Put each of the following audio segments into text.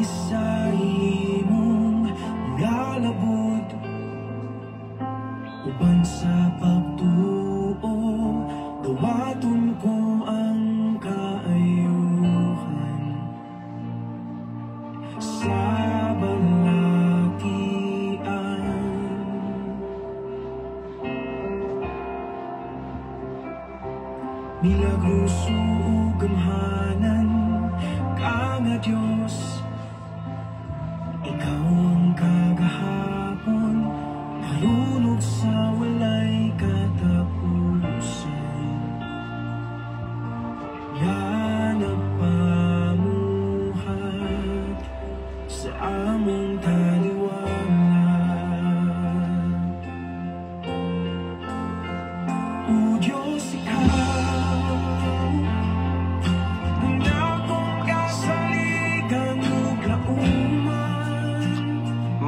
Sa imong galabot uban sa pagtuo, dawaton ko ang kaayuhan sa balatian. Milagroso ug gamhanan ka nga Dios, ikaw ang kagahapon, karon ug sa walay katapusan nga nagpamuhat sa among taliwala. O Diyos, ikaw ang akong kasaligan ug kauman.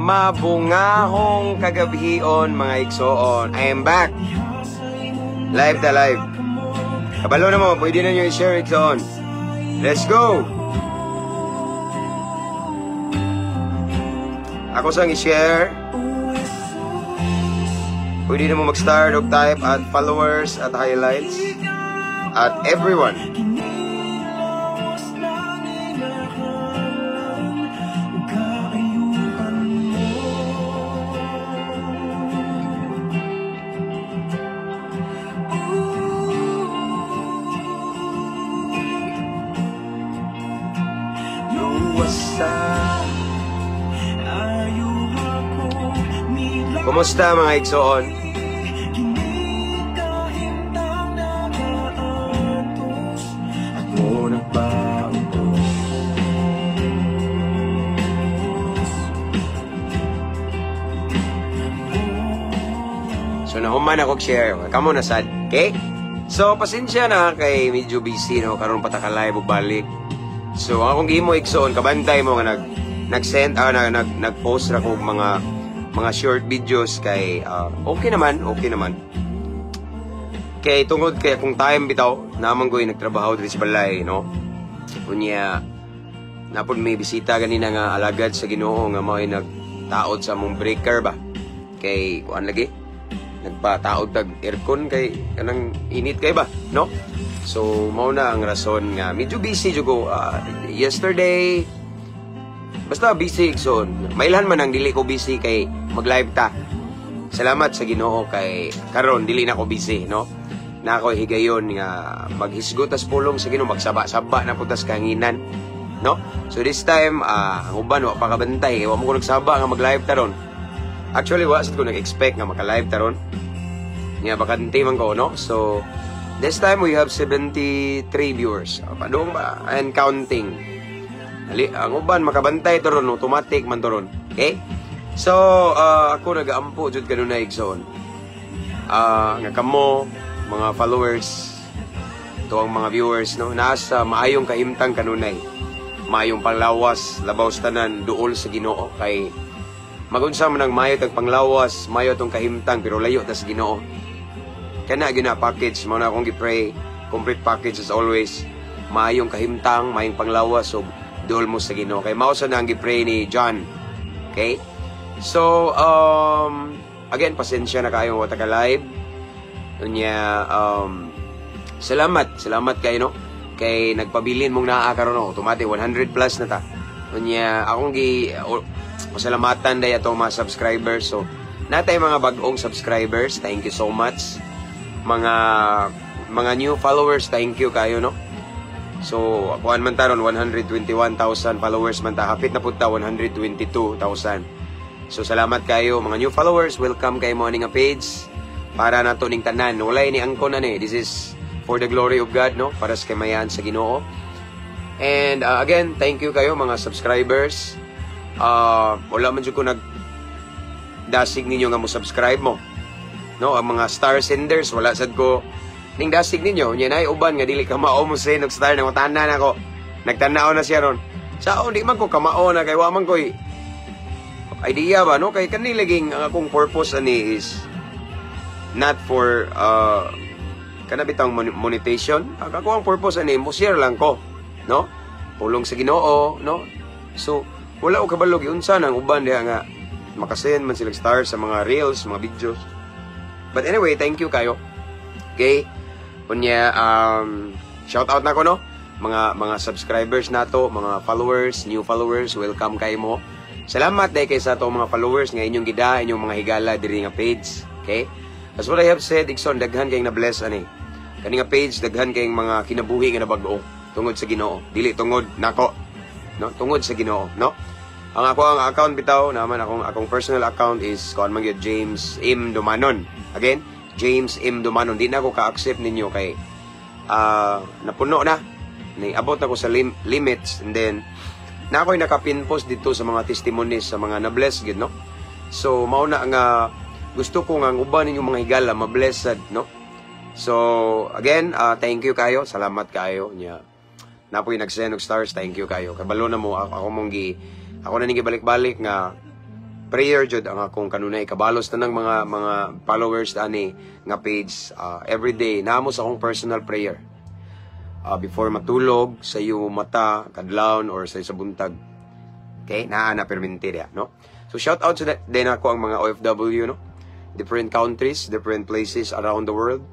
Mabungahong kagabhion, mga igsoon. I am back. Diha sa imong Live ta live. kamot. Kabalo na mo, pwede na nyo i-share, igsoon. Let's go! Ako sang i-share. O Jesus, Pwede na mo mag-start og type at followers at highlights at everyone. Kinilawas na ninahalang ug kaayuhan mo. Luwasa, ayuha ko nila. Kumusta, mga igsoon? Kini kahimtang nagaantos, ako nagpautos. So nahuman ako share. Kamo na sad. Okay? So pasensya na kay medyo busy, no, karon pa ta ka live ug balik. So ang akong gihimo, igsoon, kabantay mo nga nag nag-send ah, nag, nag nag-post ra ko og mga short videos kay okay naman, okay naman. Kay tungod kay akong time bitaw, naman ko'y nagtrabaho diri sa balay, no. Unya napod may bisita ganina nga alagad sa Ginoo nga mao'y nagtaod sa among breaker ba. Kay kuan lagi nagpataod tag aircon kay kanang init kay ba, no? So mao na ang rason nga medyo busy jud ko yesterday. Basta busy, igsoon. Mailhan man ang dili ko busy kay mag-live ta. Salamat sa Ginoo kay karon dili na ko busy, no? Na ako higayon nga maghisgot tas pulong sa Ginoo, magsaba-saba na pud tas kahanginan, no? So this time ang uban wa pa kabantay kay wa mo ko nagsaba nga mag-live ta ron. Actually, wa sad ko nag-expect nga maka-live ta ron. Nga bakante man ko, no? So this time we have 73 viewers. Padung ba and counting. Ali, ang uban makabantay to ron, automatic man to ron. Okay? So ako nagaampo jud kanunay, igsoon. Nga kamo mga followers, to ang mga viewers, no, nasa maayong kahimtang kanunay. Maayong panglawas, labaw sa tanan duol sa Ginoo kay magunsa man ang maayo tag panglawas, maayo tong kahimtang pero layo ta sa Ginoo. Kana gyud na package mo na akong gi-pray, complete package as always. Maayong kahimtang, maayong panglawas ug duol mo sa Ginoo. Kay mao sa na ang gi-pray ni John. Okay? So again, pasensya na kayo wa ta ka live. Unya salamat, salamat kayo, no. Kay nagpabilin mong naa karon, no, automatic 100 plus na ta. Unya akong gi pasalamatan day atong mga subscribers. So natay mga bag-ong subscribers, thank you so much. Mga new followers, thank you kayo, no. So kuan man ta ron, 121,000 followers man ta, hapit na pud ta 122,000. So salamat kayo mga new followers, welcome kayo mo ani nga page para nato ning tanan. Walay ni angkon ani. This is for the glory of God, no, para sa kamayan sa Ginoo. And again, thank you kayo mga subscribers. Wala man jud ko nag dasig ninyo nga mo subscribe mo. No, ang mga star senders, wala sad ko ning dasig ninyo. Unya nay uban nga dili ka mao mo send og star, nang tanan ako. Nagtan-aw na siya ron. Sao di man ko kamao na kay wa man koy idea ba, no, kay kani laging ang akong purpose ani is not for kana bitang monetization. Ang ako ang purpose ani mo share lang ko, no? Pulong sa Ginoo, no? So Wala ko kabalo giunsa nang uban diha nga makasend man sila stars sa mga reels, mga videos. But anyway, thank you kayo. Okay? Unya, shout out na ko, no? Mga subscribers nato, mga followers, new followers, welcome kayo mo. Salamat dahil kay sa ato mga followers nga inyong gida, inyong mga higala diri nga page. Okay? As what I have said, igsoon, daghan kayong na-bless ani. Kani nga page, daghan kayong mga kinabuhi nga nabag-o tungod sa Ginoo. Dili tungod nako. No? Tungod sa Ginoo, no? Ang ako ang account bitaw naman, akong personal account is kuan man gyud, James M Dumanon. Again, James M Dumanon. Di na ako ka-accept ninyo kay napuno na. Ni abot ako sa limits and then na ako'y naka-pin post dito sa mga testimonies sa mga na-bless gid, no. So mao na nga gusto ko nga ang uban ninyong mga higala ma-blessed, no. So again, thank you kayo, salamat kayo nya. Napoy nag-send og stars, thank you kayo. Kabalo na mo ako, ako mong gi ako na ning gibalik-balik nga prayer jud ang akong kanunay kabalos tanang mga followers ani nga page, every day namo sa akong personal prayer. Before matulog, sa iyo mata kadlawon or sa buntag. Okay, naa na perminti diha, no? So shout out sa din ako ang mga OFW, no? Different countries, different places around the world.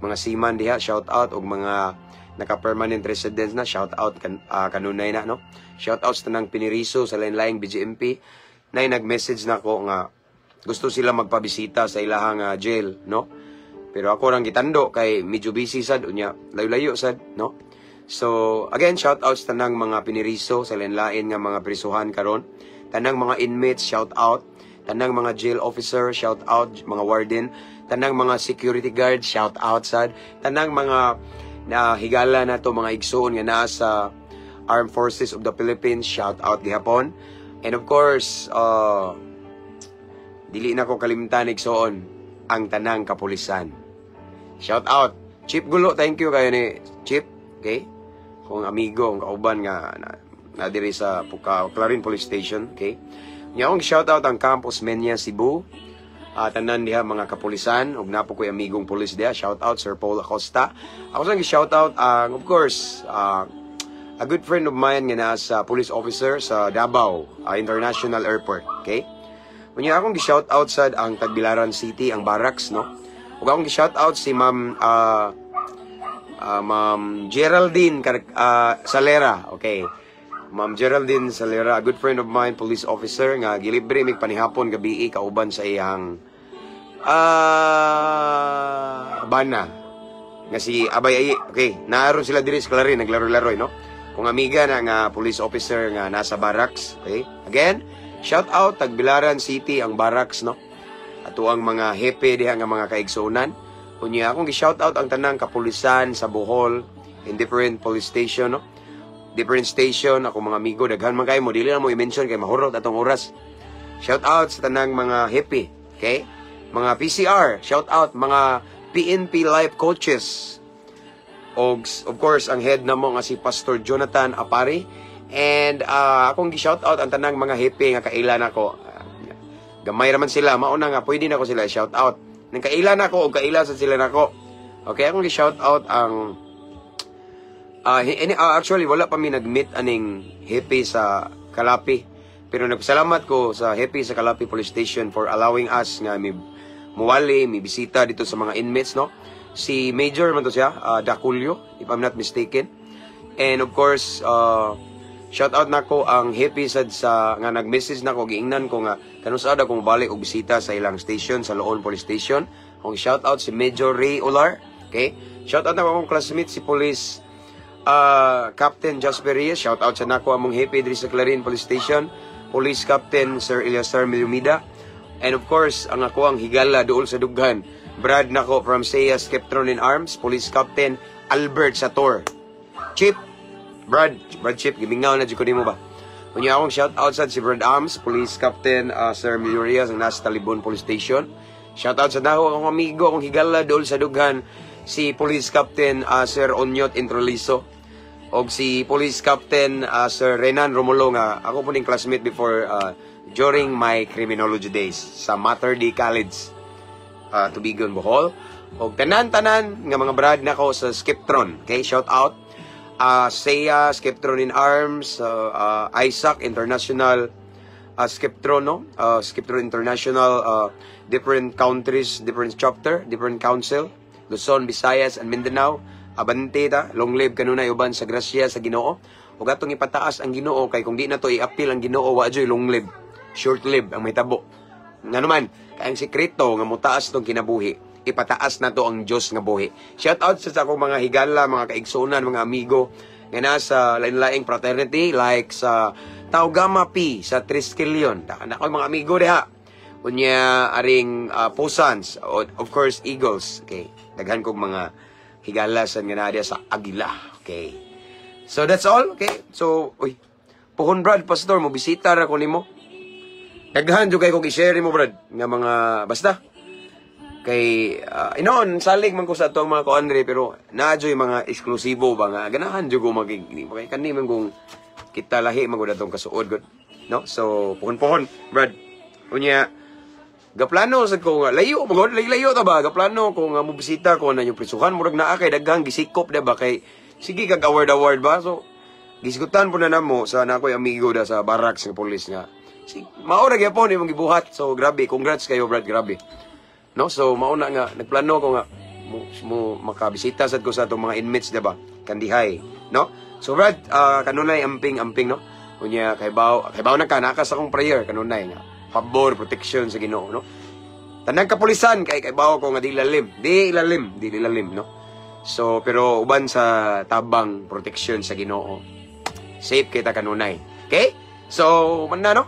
Mga seaman diha, shout out, og mga naka-permanent residents na, shout out kanunay na, no? Shout out sa tanang piniriso sa lain-laing BJMP na nag-message na ko nga gusto sila magpabisita sa ilahang jail, no? Pero ako rang gitando kay medyo busy sad, unya layo-layo sad, no? So again, shout out sa tanang mga piniriso sa lain-lain nga mga prisuhan karon. Tanang mga inmates, shout out. Tanang mga jail officer, shout out, mga warden, tanang mga security guard, shout out sad. Tanang mga na higala na to, mga igsoon nga naa sa Armed Forces of the Philippines, shout out gihapon. And of course, dili na ko kalimtan, igsoon, ang tanang kapulisan. Shout out. Chip Gulo, thank you kayo ni Chip. Okay? Kung amigo, ang kauban nga na diri sa Puka, Clarin Police Station. Okay? Nya akong shout out ang Campus Menya Cebu. Tanan diha mga kapulisan ug napo ko'y amigong pulis diha. Shout out Sir Paul Acosta. Ako sang shout out ang, of course, a good friend of mine nga naa sa police officer sa Davao International Airport. Okay? Unya akong gi-shout out sad ang Tagbilaran City, ang barracks, no? Ug akong gi-shout out si Ma'am Geraldine Salera. Okay. Ma'am Geraldine Salera, a good friend of mine, police officer nga gilibre mig panihapon gabi kauban sa iyang bana nga si Abay Ayi. Okay, naaron sila diri sa Clarin naglaro-laro, no? Kung amiga na nga police officer nga nasa barracks, okay? Again, shout out Tagbilaran City, ang barracks, no? Ato ang mga hepe diha nga mga kaigsuonan. Unya akong gi-shout out ang tanang kapulisan sa Bohol in different police station, no? Different station, ako mga amigo, daghan man kayo mo, dili na mo i-mention kay mahurot atong oras. Shout out sa tanang mga hepe, okay? Mga PCR, shout out mga PNP life coaches. Og of course, ang head namo nga si Pastor Jonathan Apari. And akong gi-shout out ang tanang mga hepe nga kaila nako. Gamay raman sila, mauna nga pwede na ko sila shout out. Nang kaila nako og kaila sa sila nako. Okay, akong gi-shout out ang actually wala pa mi nag-meet aning hepe sa Kalapi. Pero nagpasalamat ko sa hepe sa Kalapi Police Station for allowing us nga mi muwali, mi bisita dito sa mga inmates, no? Si Major man to siya, Daculio, if I'm not mistaken. And of course, shout out nako ang hepe sad sa nga nag-message nako, giingnan ko nga kanus-a akong balik og bisita sa ilang station sa Loon Police Station. Akong shout out si Major Ray Olar, okay? Shout out nako akong classmate si Police Captain Jasper Reyes, shout out sa nako among hepe diri sa Clarin Police Station, Police Captain Sir Eliasar Milumida, and of course, ang ako ang higala duol sa dughan, Brad nako from Seiya Skeptron in Arms, Police Captain Albert Sator. Chip, Brad, Brad Chip, gimingaw na jud ko nimo ba? Unya akong shout out sad si Brad Arms, Police Captain Sir Milurias ang nasa Talibon Police Station. Shout out sa nako akong amigo, akong higala duol sa dughan, si Police Captain Sir Onyot Introliso og si Police Captain Sir Renan Romulo nga ako po ning classmate before, during my criminology days sa Mater Dei College, Tubigon, Bohol. Og tanan-tanan nga mga brad nako sa Skiptron. Okay, shout out. Seiya, Skeptron in Arms, Isaac International, Skeptron, no? Skeptron International, different countries, different chapter, different council, Luzon, Visayas, and Mindanao. Abante ta, long live kanunay uban sa grasya sa Ginoo. Ug atong ipataas ang Ginoo kay kung di na to i-appeal ang Ginoo, wa joy long live. Short live ang mahitabo. Nga naman, kay ang sekreto nga mutaas tong kinabuhi, ipataas na to ang Dios nga buhi. Shout out sa akong mga higala, mga kaigsunan, mga amigo nga nasa lain-laing fraternity like sa Tau Gamma Pi sa Triskelion. Na ako mga amigo diha. Unya aring Posans, of course Eagles. Okay. Daghan kog mga higala sa nga naa diha sa Agila. Okay. So that's all. Okay. So, uy. Puhon, Brad, pastor, mo bisita ra ko nimo. Daghan jud kay kog i-share nimo, Brad, nga mga basta kay inoon salig man ko sa atong mga kuan pero naa joy mga eksklusibo ba nga ganahan jud ko magig kay kani man kung kita lahi man gud atong kasuod gud, no? So puhon-puhon, Brad. Unya gaplano sa ko nga layo mo gud, layo ta ba, gaplano ko nga mobisita ko na yung prisuhan, murag naa kay daghang gisikop da ba kay sige kag award award ba. So gisgutan po na namo sa na ako'y amigo da sa barracks ng pulis nga si mao ra gyapon imong gibuhat. So grabe, congrats kayo, Brad, grabe, no? So mao na nga nagplano ko nga mo makabisita sad ko sa atong mga inmates diba kandihay, no? So Brad, kanunay amping amping, no? Unya kay baw na ka naka sa akong prayer kanunay nga pabor, protection sa Ginoo, no? Tanang kapulisan kay baw ko nga di lalim, di ilalim, di ilalim, no? So pero uban sa tabang protection sa Ginoo, safe kita kanunay. Okay? So man na, no?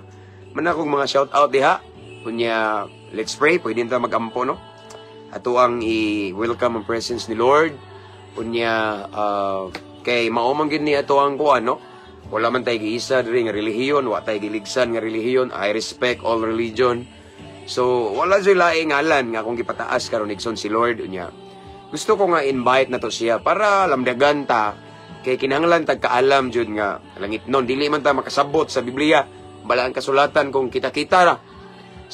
Man na kong mga shout out diha. Unya let's pray, pwede ta magampo, no? Ato ang i-welcome ang presence ni Lord. Unya kay mao man gid ni ato ang kuan, no? Wala man tay giisa diri nga relihiyon, wa tay giligsan nga relihiyon. I respect all religion. So wala jud laing ngalan nga akong gipataas karon, igsoon, si Lord. Unya gusto ko nga invite na to siya para lamdagan ta kay kinahanglan tag kaalam jud nga langit nun. Dili man ta makasabot sa Biblia, balaan kasulatan, kung kita-kita ra.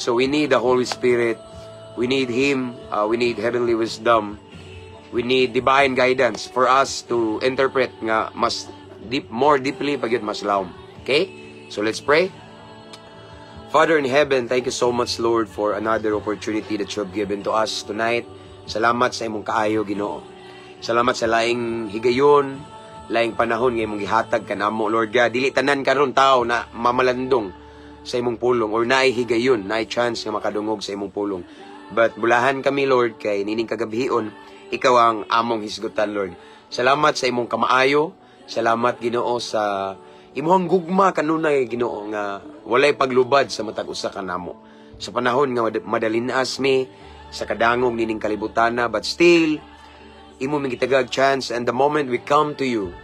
So we need the Holy Spirit. We need Him. We need heavenly wisdom. We need divine guidance for us to interpret nga mas deep, more deeply pag yun mas lawom. Okay? So let's pray. Father in heaven, thank you so much, Lord, for another opportunity that you have given to us tonight. Salamat sa imong kaayo, Ginoo. Salamat sa laing higayon, laing panahon nga imong gihatag kanamo, Lord God. Dili tanan karon tao na mamalandong sa imong pulong or naay higayon, naay chance nga makadungog sa imong pulong. But bulahan kami, Lord, kay nining kagabhion, ikaw ang among hisgutan, Lord. Salamat sa imong kamaayo. Salamat, Ginoo, sa imong gugma kanunay, Ginoo, nga walay paglubad sa matag usa kanamo. Sa panahon nga madalinas mi sa kadangog nining kalibutana, but still imo mi gitagag chance, and the moment we come to you,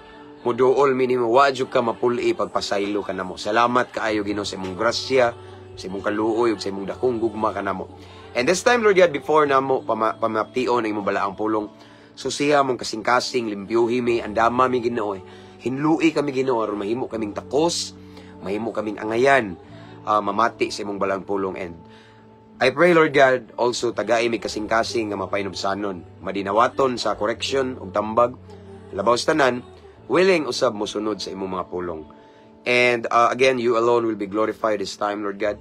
muduol mi nimo, wa jud ka mapuli pagpasaylo kanamo. Salamat kaayo, Ginoo, sa imong grasya, sa imong kaluoy ug sa imong dakong gugma kanamo. And this time, Lord God, before namo pamaption ang imong balaang pulong, susiha mong kasing-kasing, limpyuhi mi, andama mi, Ginoo. Hinlui kami, Ginoo, aron mahimo kaming takos, mahimo kaming angayan, mamati sa imong balaang pulong. And I pray, Lord God, also tagai mi kasing-kasing nga mapainubsanon, madinawaton sa correction ug tambag, labaw sa tanan, willing usab mosunod sa imong mga pulong. And again, you alone will be glorified this time, Lord God.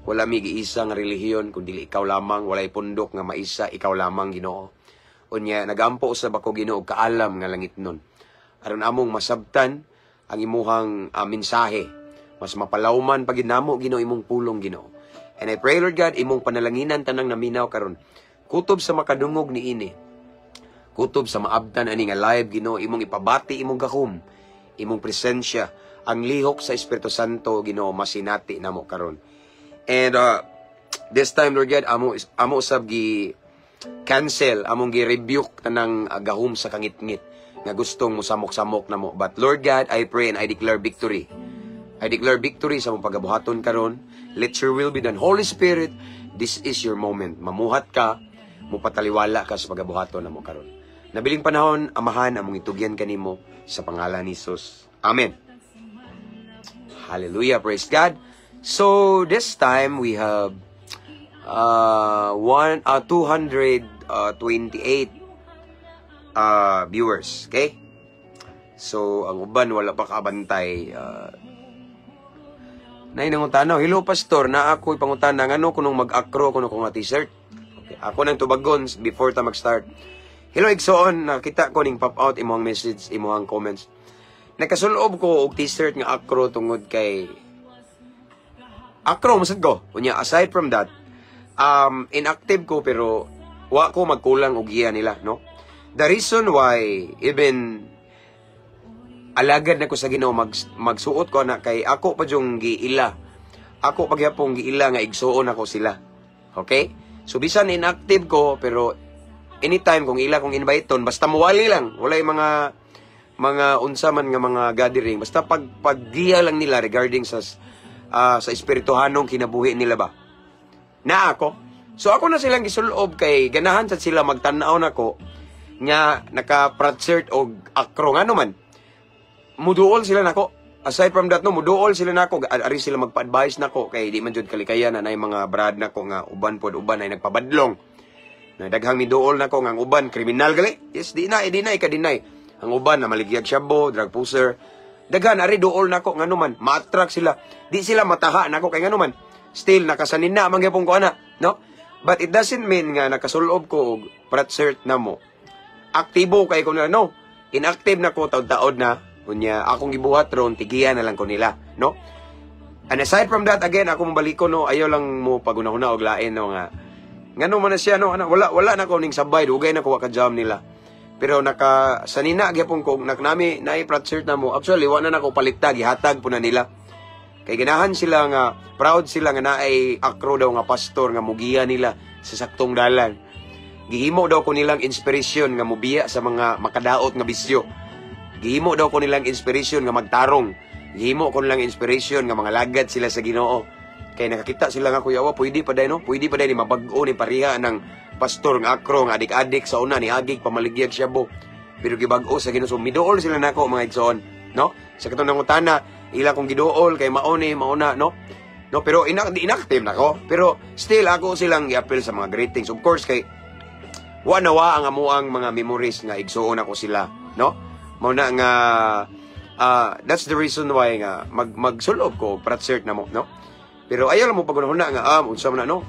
Wala mi giisa nga relihiyon kun dili ikaw lamang, walay pundok nga maisa, ikaw lamang, Ginoo. Unya nagampo usab ako, Ginoo, og kaalam nga langit nun. Aron among masabtan ang imuhang mensahe. Mas mapalawman pagid namo, Ginoo, imong pulong, Ginoo. And I pray, Lord God, imong panalanginan tanang naminaw karon. Kutob sa makadungog niini. Kutob sa maabtan ani nga live, Ginoo, imong ipabati imong gahom, imong presensya, ang lihok sa Espiritu Santo, Ginoo, masinati namo karon. And this time, Lord God, amo usab gi cancel, among gi-rebuke tanang gahom sa kangitngit nga gustong musamok-samok namo. But Lord God, I pray and I declare victory. I declare victory sa mong pagabuhaton karon. Let your will be done. Holy Spirit, this is your moment. Mamuhat ka, mupataliwala ka sa pagabuhaton namo karon. Nabiling panahon, Amahan, among itugyan kanimo sa pangalan ni Jesus. Amen. Hallelujah. Praise God. So this time we have one 228 viewers. Okay? So ang uban wala pa kaabantay. Nay nangutana, "Hello pastor, na ako pangutana ngano kunong mag-acro kuno ko nga t-shirt?" Okay, ako nang tubagon before ta mag-start. Hello igsoon, nakita ko ning pop out imong message, imong comments. Nakasulob ko og t-shirt nga acro tungod kay acro masad ko. Unya, aside from that, inactive ko pero wa ko magkulang og giya nila, no? The reason why even alagad na ko sa Ginoo magsuot ko na kay ako pa yung giila. Ako pa gyapon giila nga igsuon ako sila. Okay? So bisan inactive ko, pero anytime kung ila kong invite, basta muwali lang, walay mga unsa man nga mga gathering, basta pag paggiya lang nila regarding sa espirituhanong kinabuhi nila ba. Na ako. So ako na silang gisulob kay ganahan sad sila magtan-aw nako nga naka shirt og acro, ngano man muduol sila nako. Aside from that, no, muduol sila nako, ari sila magpa-advise nako kay di man jud kalikayan na nay mga brad nako nga uban pod, uban ay nagpabadlong. Na daghang miduol nako nga ang uban kriminal gali. Yes, di na ika-deny. Ang uban na maligyag shabu, drug pusher. Daghan ari duol nako, ngano man ma-attract sila. Di sila mataha nako kay ngano man still nakasanin na man gyapon ko ana, no? But it doesn't mean nga nakasulob ko og frat shirt na mo aktibo kay ko na, no. Inactive na ko taod-taod na. Unya, akong gibuhat ron, tigian na lang ko nila, no? And aside from that, again, ako mabaliko, no, ayaw lang mo pagunahuna og lain, no, nga. Ngano man na siya, no, ana, wala na ko ning sabay, dugay na ko wa ka jam nila. Pero naka, sanina, gyapon ko, nak nami, naay shirt na mo. Actually, wala na nako palitta, gihatag po na nila. Kay ganahan sila nga, proud sila nga naay akro daw nga pastor nga mugiya nila sa saktong dalan. Gihimo daw ko nilang inspiration nga mubiya sa mga makadaot nga bisyo. Gihimo daw ko nilang inspiration nga magtarong. Gihimo ko nilang inspiration nga mga lagad sila sa Ginoo. Kay nakakita sila nga, "Kuya, wa pwede pa day, no? Pwede pa day ni mabag-o ni pareha ng pastor nga akro nga adik-adik sa una ni agig pamaligyag shabu. Pero gibag-o sa Ginoo." So miduol sila nako, mga igsoon, no? Sa katong nangutana, ila kong giduol kay mao ni mauna, no? No, pero inactive na ko. Pero still ako silang gi-appeal sa mga greetings. Of course kay wa na wa ang amuang mga memories nga igsuon ako sila, no? Mao na nga that's the reason why nga magsulob ko prat shirt na mo, no? Pero ayaw lang mo pagunahuna nga unsa man na, no?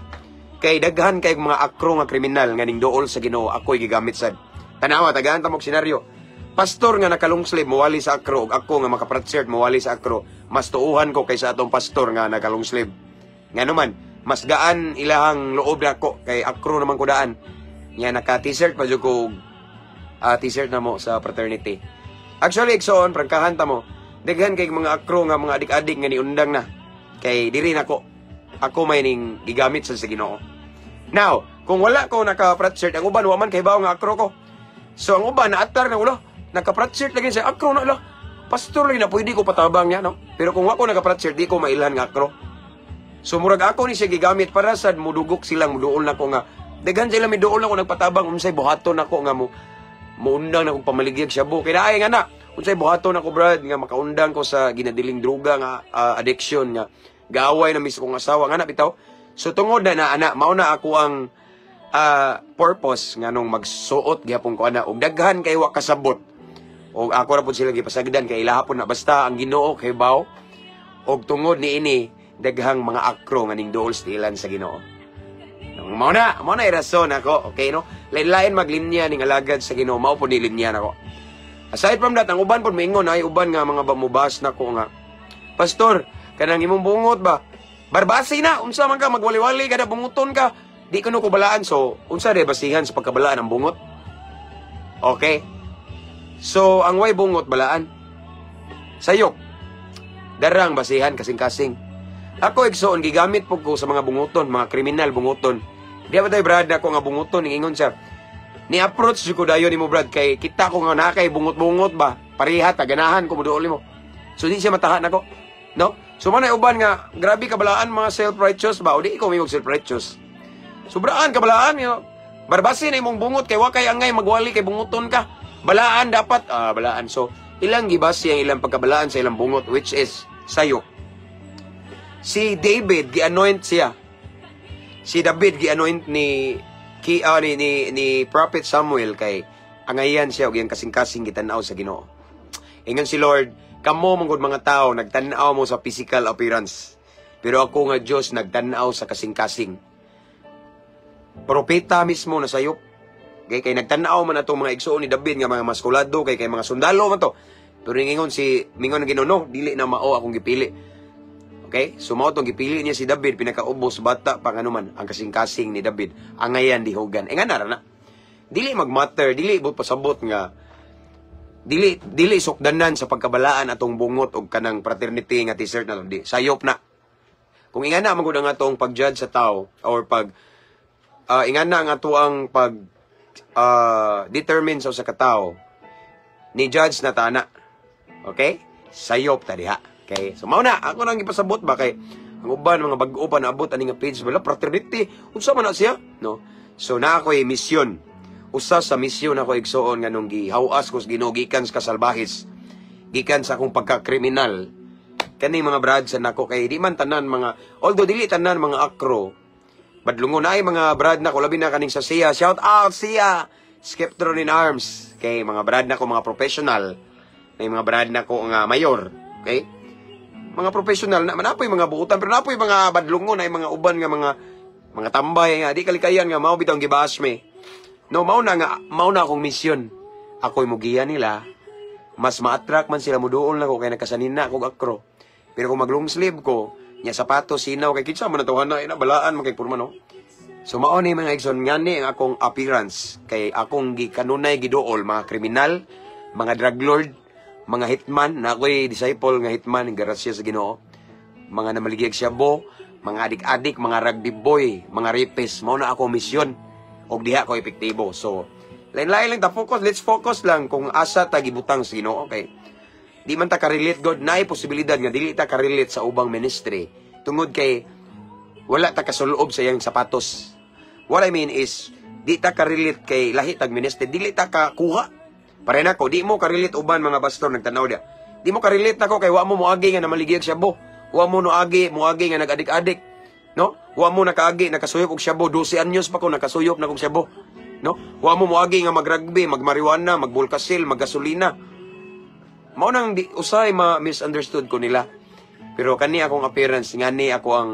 Kay daghan kay mga akro nga kriminal nga ning duol sa Ginoo, ako'y gigamit sad. Tanawa, tagaan ta mo og senaryo. Pastor nga naka-long sleeve mowali sa akro ug ako nga maka-prat shirt mowali sa akro, mas tuuhan ko kaysa atong pastor nga naka-long sleeve. Ngano man, mas gaan ilahang loob nako kay akro naman ko daan. Nya naka t-shirt pa jud ko og t-shirt na mo sa fraternity. Actually, igsoon, prangkahan ta mo. Daghan kay mga akro nga mga adik-adik nga niundang na. Kay diri nako. Ako may ning gigamit sa Ginoo. Now, kung wala ko naka-frat shirt, ang uban wa man kay nga akro ko. So ang uban naatar na ulo, naka-frat shirt lagi siya, akro na lo. Pastor lagi na, pwede ko patabang niya, no? Pero kung wa ko naka-frat shirt, di ko mailhan nga akro. So murag ako ni siya gigamit para sad mudugok silang muduol nako nga daghan sila miduol nako nagpatabang, unsay buhaton nako nga mo muundang na kong pamaligyag shabu. Kay naay nga na, unsay buhaton nako, brad, nga makaundang ko sa ginadiling droga nga addiction nga gaaway na mis kong asawa nga na bitaw. So tungod na na ana, mao na ako ang purpose nga nung magsuot gyapon ko ana og daghan kay wa kasabot. Og ako ra pud sila gipasagdan kay ilaha pud na, basta ang Ginoo kay baw og tungod niini daghang mga akro nga ning duol sa ilan sa Ginoo. Mao na rason ako, okay, no? Lain-lain maglinya ning alagad sa Ginoo, mao pud ni linya nako. Aside from that, ang uban pud moingon ay uban nga mga bamubas nako nga, "Pastor, kanang imong bungot ba? Barbasi na, unsa man ka magwali-wali kada bunguton ka. Di ko no kubalaan." So unsa day basihan sa pagkabalaan ang bungot? Okay. So ang way bungot balaan. Sayop. Darang basihan kasing-kasing. Ako, igsoon, gigamit po ko sa mga bunguton, mga kriminal bunguton. Di ba tayo brad ako nga bunguton, ingon siya. Ni approach ko dayon nimo, brad, kay kita ko nga nakay bungot-bungot ba. Pareha ta ganahan ko moduol nimo. So di siya matahan nako. No? So man ay uban nga grabe kabalaan, mga self-righteous ba, o di ikaw may self-righteous. Sobraan kabalaan yo. Barbasi na imong bungot kay wa kay angay magwali kay bunguton ka. Balaan dapat, balaan. So ilang gibasi ang ilang pagkabalaan sa ilang bungot, which is sayo. Si David gi-anoint siya. Si David gi-anoint ni ki ah, ni, ni ni Prophet Samuel kay angayan siya og iyang kasing-kasing gitan-aw sa Ginoo. Ingon si Lord, kamo man gud mga tao nagtan-aw mo sa physical appearance. Pero ako nga Dios nagtan-aw sa kasing-kasing. Propeta mismo na sayop. Kay nagtan-aw man atong mga igsuon ni David nga mga maskulado kay mga sundalo man to. Pero ningingon si mingon ang Ginoo, no, dili na mao akong gipili. Okay? So mao tong gipili niya si David, pinakaubos, bata pa ngano man ang kasing-kasing ni David. Angayan dihugan. E nga nara na. Dili magmatter, dili but pasabot nga dili sukdanan sa pagkabalaan atong bungot og kanang fraternity nga t-shirt na to. Di sayop na. Kung ingana man gud ang atong pag-judge sa tao or pag ingana ang ato ang pag determine sa usa ka tawo, ni judge na tana. Okay? Sayop ta diha. Okay? So mao na ako nang gipasabot ba kay ang uban mga bag-o pa naabot ani nga page, wala fraternity. Unsa man na siya? No. So na ako'y misyon. Usa sa misyon ako, igsuon, nga nung gihawas ko sa Ginoo gikan sa kasalbahis, gikan sa akong pagka-kriminal, kani mga brad sa nako kay di man tanan mga, although dili tanan mga akro badlungon, ay mga brad nako, labi na kaning sa Sia, shout out Sia Skeptron in Arms, kay mga brad nako mga professional, may mga brad nako nga mayor, okay, mga professional na manapoy mga buutan, pero napoy mga badlungon, ay mga uban nga mga tambay nga di kalikayan nga mao bitaw ang gibash me, no. Mao na nga mao na akong misyon, ako'y mugiya nila, mas ma-attract man sila, muduol na ko kay nakasanin na akong akro. Pero kung mag long sleeve ko nya sapatos sinaw, kay kinsa man na na ina balaan man kay porma, no. So mao ni, mga igsoon, ngani ang akong appearance kay akong gikanunay giduol mga kriminal, mga drug lord, mga hitman na ako'y disciple nga hitman, grasya sa Ginoo, mga namaligig shabu, mga adik-adik, mga rugby boy, mga rapist. Mao na ako misyon og diha ko epektibo. So lain-lain lang ta focus, let's focus lang kung asa ta gibutang sa Ginoo, okay? Di man ta ka-relate god, naay posibilidad nga dili ta ka-relate sa ubang ministry tungod kay wala ta kasulob sa iyang sapatos. What I mean is di ta ka-relate kay lahi tag ministry, dili ta kakuha. Pare nako, di mo ka-relate uban mga pastor nagtanaw dia. Di mo ka-relate nako kay wa mo moagi nga namaligig shabu. Wa mo noagi moagi nga nag-adik-adik. No? Wa mo nakaagi nakasuyop og shabu, 12 anyos pa ko nakasuyop na kog shabu. No? Wa mo moagi nga magrugby, magmariwana, magbulkasil, maggasolina. Mao nang di usay ma misunderstood ko nila. Pero kani akong appearance, ngani ako ang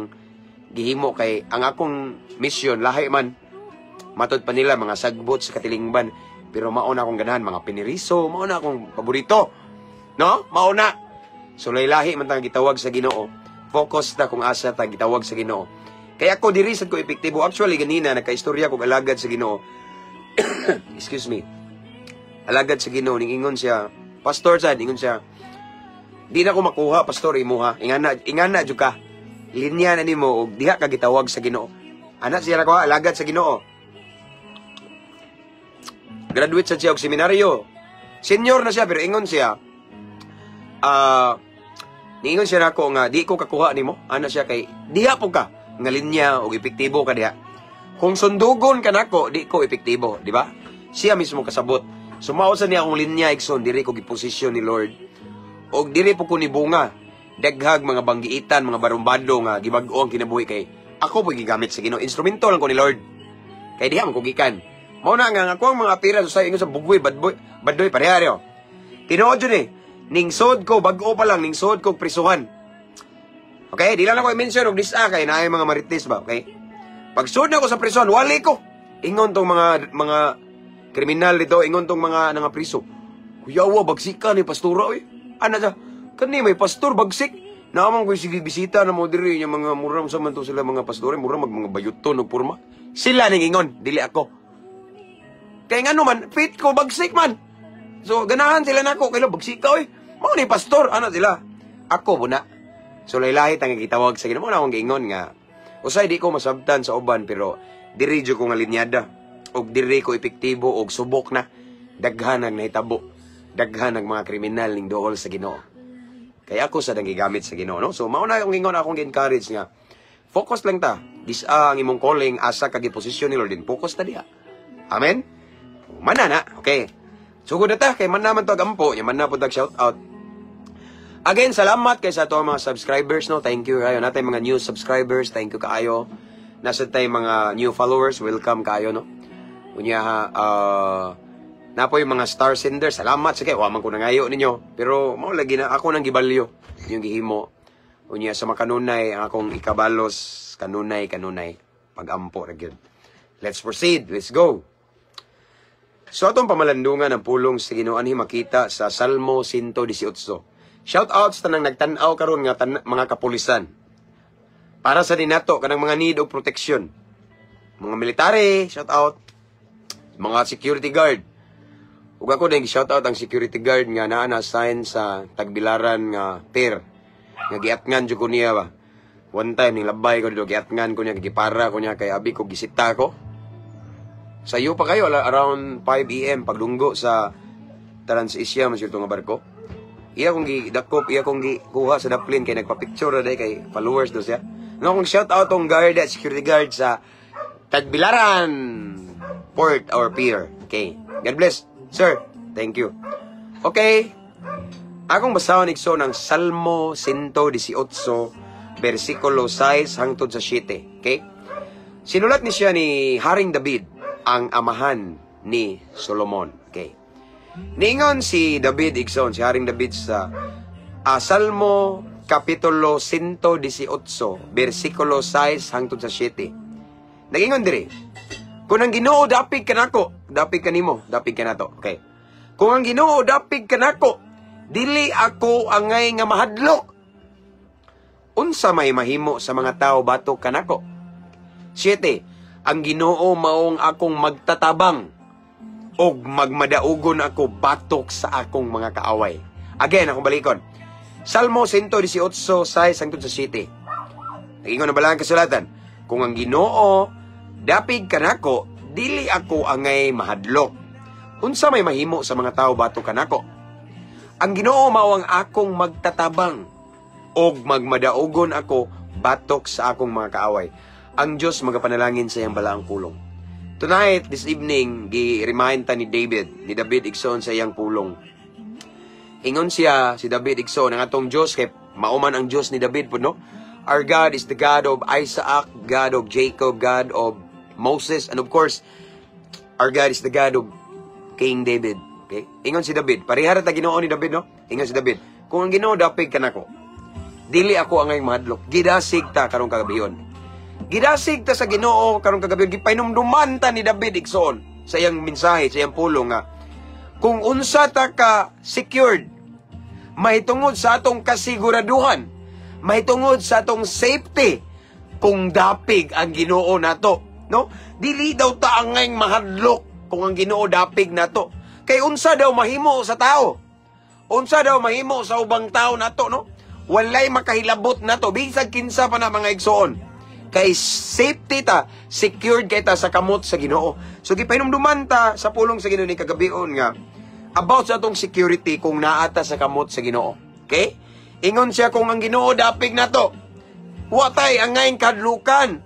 gihimo kay ang akong mission lahi man. Matod pa nila mga sagbot sa katilingban. Pero mao na akong ganahan mga piniriso, mao na akong paborito. No? Mao na. So lahi man tang gitawag sa Ginoo. Focus ta kung asa ta gitawag sa Ginoo. Kaya ako diri sad ko epektibo. Actually ganina nagkaistorya ko alagad sa Ginoo. Excuse me. Alagad sa Ginoo ning ingon siya, "Pastor sad," ingon siya. "Di na ko makuha, pastor, imuha. Ingana, ingana jud ka. Linya na nimo og diha ka gitawag sa Ginoo." Ana siya nako, alagad sa Ginoo. Graduate sa siya og seminaryo. Senior na siya pero ingon siya, niingon siya nako nga di ko kakuha nimo. Ana siya kay diha po ka nga linya og epektibo ka diha. Kung sundugon ka nako, di ko epektibo, di ba? Siya mismo kasabot. Sumao sa niya akong linya, igsoon, diri ko giposisyon ni Lord. Og diri po ko ni bunga. Daghag mga banggiitan, mga barumbado nga gibag-o ang kinabuhi kay ako po gigamit sa Ginoo. Instrumento lang ko ni Lord. Kay diha man ko gikan. Mao na nga ang ako ang mga appearance sa ingon sa buggoy, badboy, baddoy pareha ro. Tinuod jud eh. Ningsod ko, bag-o pa lang, ningsod ko prisuhan. Okay, di lang ako i-mention og disa kay naay mga marites ba, okay? Pagsud na ako sa prison, wali ko. Ingon tong mga kriminal dito, ingon tong mga nga priso. "Kuyawa, bagsika ni pastora oy." Ana sa kani may pastor bagsik. Naman ko sige bisita na mo diri nya mga mura sa man to sila mga pastore, mura mag mga bayuton og porma. Sila ning ingon, dili ako. Kay ngano man, fit ko bagsik man. So ganahan sila nako kay bagsika oy. Mao ni pastor, ana sila. Ako buna. So laylahi tang gitawag sa Ginoo, mao na akong giingon nga usay di ko masabtan sa uban pero diri jud ko nga linyada og diri ko epektibo og subok na daghan ang nahitabo. Daghan ang mga kriminal ning duol sa Ginoo. Kaya ako sa nang gigamit sa Ginoo, no? So mao na akong ingon, akong gi-encourage nga focus lang ta. Disa ang imong calling, asa ka giposisyon ni Lord din. Focus ta diha. Amen. Mana na, okay. Sugod na ta kay man naman to agampo, nya man na pud tag shout out. Again, salamat kay sa ato mga subscribers, no. Thank you kayo. Natay mga new subscribers, thank you kaayo. Nasa tay mga new followers, welcome kaayo, no. Unya Napoy mga star sender, salamat sa kay wa man ko nangayo ninyo. Pero mao lagi na ako nang gibalyo yung gihimo. Unya sa makanunay ang akong ikabalos, kanunay kanunay pagampo ra gyud. Let's proceed. Let's go. So atong pamalandungan ang pulong sa Ginoo anhi makita sa Salmo 118. Shout out sa tanang nagtan-aw karon nga mga kapulisan. Para sa dinato kanang mga need og protection. Mga military, shout out. Mga security guard. Ug ako din, shout out ang security guard nga naa na assign sa Tagbilaran nga pier. Nga giatngan jud ko niya ba. One time ning labay ko dito, giatngan ko niya, gipara ko niya kay abi ko gisita ko. Sayo pa kayo around 5 AM paglunggo sa TransAsia man nga barko. Iya kong gidakop, iya kong gikuha sa daplin kay nagpa-picture na day kay followers do siya. No, kung shout out tong guard at security guard sa Tagbilaran Port or Pier. Okay. God bless, sir. Thank you. Okay. Akong basahon, igsoon, ng Salmo 118 versikulo 6 hangtod sa 7. Okay? Sinulat ni siya ni Haring David, ang amahan ni Solomon. Okay. Ningon si David, igsoon, si Haring David sa Salmo Kapitulo 118 versikulo 6 hangtod sa 7. Nagingon diri: "Kung ang Ginoo dapig kanako," dapig kanimo, dapig kanato. Okay. "Kung ang Ginoo dapig kanako, dili ako angay nga mahadlok. Unsa may mahimo sa mga tao batok kanako?" 7. "Ang Ginoo maong akong magtatabang og magmadaugon ako batok sa akong mga kaaway." Again, akong balikon. Salmo 118, 6 hangtod sa 7. Nagingon na bala ang kasulatan: "Kung ang Ginoo dapig kanako, dili ako angay mahadlok. Unsa may mahimo sa mga tao batok kanako? Ang Ginoo mao ang akong magtatabang og magmadaugon ako batok sa akong mga kaaway." Ang Dios magapanalangin sa iyang balaang pulong. Tonight, this evening, gi-remind ta ni David, igsoon, sa iyang pulong. Ingon siya, si David, igsoon, ang atong Dios, kay mauman ang Dios ni David po, no? Our God is the God of Isaac, God of Jacob, God of Moses, and of course, our God is the God of King David. Okay? Ingon si David, parehara ta Ginoo ni David, no? Ingon si David, "Kung ang Ginoo dapig kanako, dili ako angay mahadlok." Gidasig ta karong kagabion. Gidasig ta sa Ginoo karong kagabi. Gipainumduman ta ni David, igsoon, sa iyang mensahe, sa iyang pulong nga kung unsa ta ka secured mahitungod sa atong kasiguraduhan, mahitungod sa atong safety kung dapig ang Ginoo nato, no? Dili daw ta angay mahadlok kung ang Ginoo dapig nato. Kay unsa daw mahimo sa tao? Unsa daw mahimo sa ubang tao nato, no? Walay makahilabot nato bisag kinsa pa na, mga igsoon. Kay safety ta, secured kay ta sa kamot sa Ginoo. So gipahinumduman ta sa pulong sa Ginoo ni kagabion nga about sa atong security kung naa ta sa kamot sa Ginoo. Okay? Ingon siya, kung ang Ginoo dapig nato, wa tay angay kadlukan,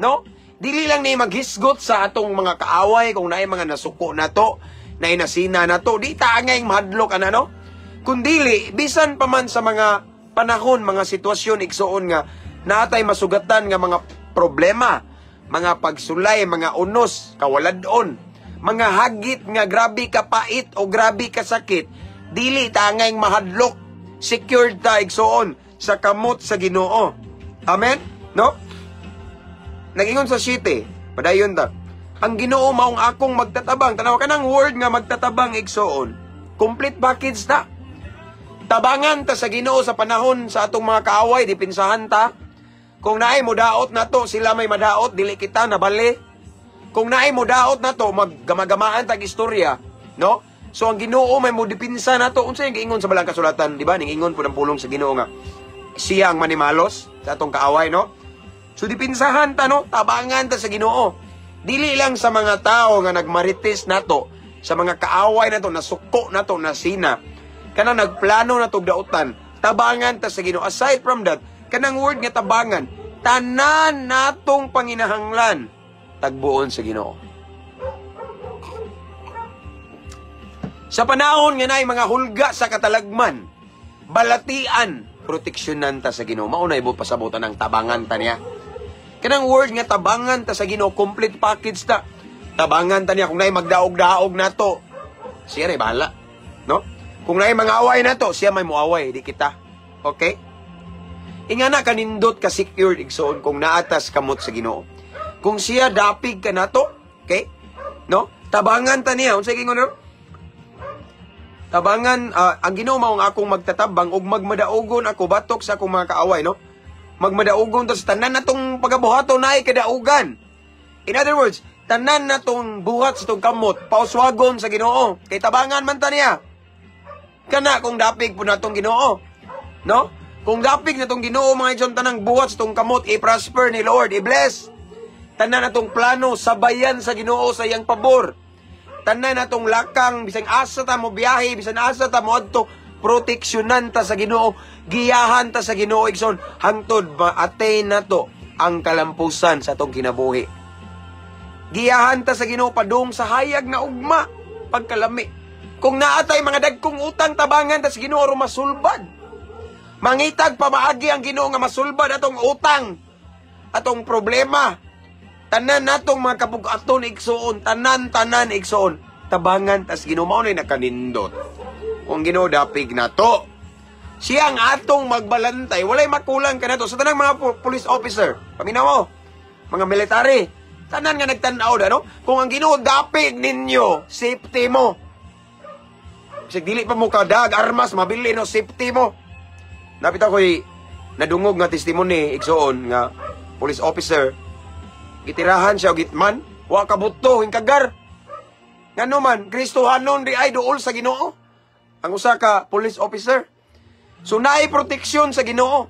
no? Dili lang ni maghisgot sa atong mga kaaway kung naay mga nasuko nato, naay nasina nato, di ta angay mahadlok ana, no? Kundili bisan pa man sa mga panahon, mga sitwasyon, igsoon, nga naatay masugatan nga mga problema, mga pagsulay, mga unos, kawaladon, mga hagit nga grabe ka pait o grabe ka sakit, dili ta angay mahadlok. Secured ta, igsoon, sa kamot sa Ginoo. Amen? No? Nagingon sa 7, padayon ta. "Ang Ginoo maong akong magtatabang." Tanaw ka ng word nga magtatabang, igsoon. Complete package ta. Tabangan ta sa Ginoo sa panahon sa atong mga kaaway, dipinsahan ta. Kung naay mo daot nato, sila may madaot, dili kita nabali. Kung naay mo daot nato, maggamagamaan tag istorya, no? So ang Ginoo may mo dipinsa nato. Unsa yung giingon sa balang kasulatan, di ba? Ning ingon po ng pulong sa Ginoo nga siya ang manimalos sa atong kaaway, no? So dipinsahan ta, no? Tabangan ta sa Ginoo. Dili lang sa mga tao nga nagmarites nato, sa mga kaaway nato, nasuko nato, nasina, kanang nagplano na dautan, tabangan ta sa Ginoo. Aside from that, kanang word nga tabangan, tanan natong panginahanglan tagbuon sa Ginoo. Sa panahon nga naay mga hulga sa katalagman, balatian, proteksyonan ta sa Ginoo. Mao na ibo pasabutan ang tabangan ta niya. Kanang word nga tabangan ta sa Ginoo, complete package ta. Tabangan ta niya kung naay magdaog-daog nato. Siya na bahala. No? Kung naay mga away na to, siya may muaway, di kita. Okay? Ingana kanindot ka secured, igsoon, kung naatas kamot sa Ginoo. Kung siya dapig ka nato, okay? No? Tabangan ta niya. Unsay gingon ro? Tabangan ang Ginoo mao ang akong magtatabang ug magmadaugon ako batok sa akong mga kaaway, no? Magmadaugon ta sa tanan natong pagabuhaton naay kadaugan. In other words, tanan natong buhat sa tong kamot pauswagon sa Ginoo. Kay tabangan man ta niya. Kana kung dapig po natong Ginoo. No? Kung dapig natong Ginoo, mga igsoon, tanang buhat sa tong kamot i-prosper ni Lord, i-bless. Tanan natong plano sabayan sa Ginoo sa iyang pabor. Tanan natong lakang, bisan asa ta mo biyahe, bisan asa ta mo adto, proteksyonan ta sa Ginoo, giyahan ta sa Ginoo, igsoon, hangtod ma-attain nato ang kalampusan sa atong kinabuhi. Giyahan ta sa Ginoo padung sa hayag nga ugma pagkalami. Kung naatay mga dagkong utang, tabangan ta sa Ginoo aron masulbad. Mangitag pamaagi ang Ginoo nga masulbad atong utang, atong problema. Tanan natong mga kabugaton, igsoon, tanan tanan, igsoon. Tabangan tas Ginoo, mao na nakanindot. Kung Ginoo dapig nato, siya ang atong magbalantay, walay makulang kanato sa tanang mga police officer. Paminaw mo, mga military, tanan nga nagtan-aw da, no? Kung ang Ginoo dapig ninyo, safety mo. Bisag dili pa mo kadag armas, mabili, no, safety mo. Napita ko'y nadungog nga testimony, igsoon, nga police officer, gitirahan siya og hitman, wa kabuto, hingkagar. Ngano man, Kristohanon di ay duol sa Ginoo. Ang usa ka police officer. So naay proteksyon sa Ginoo.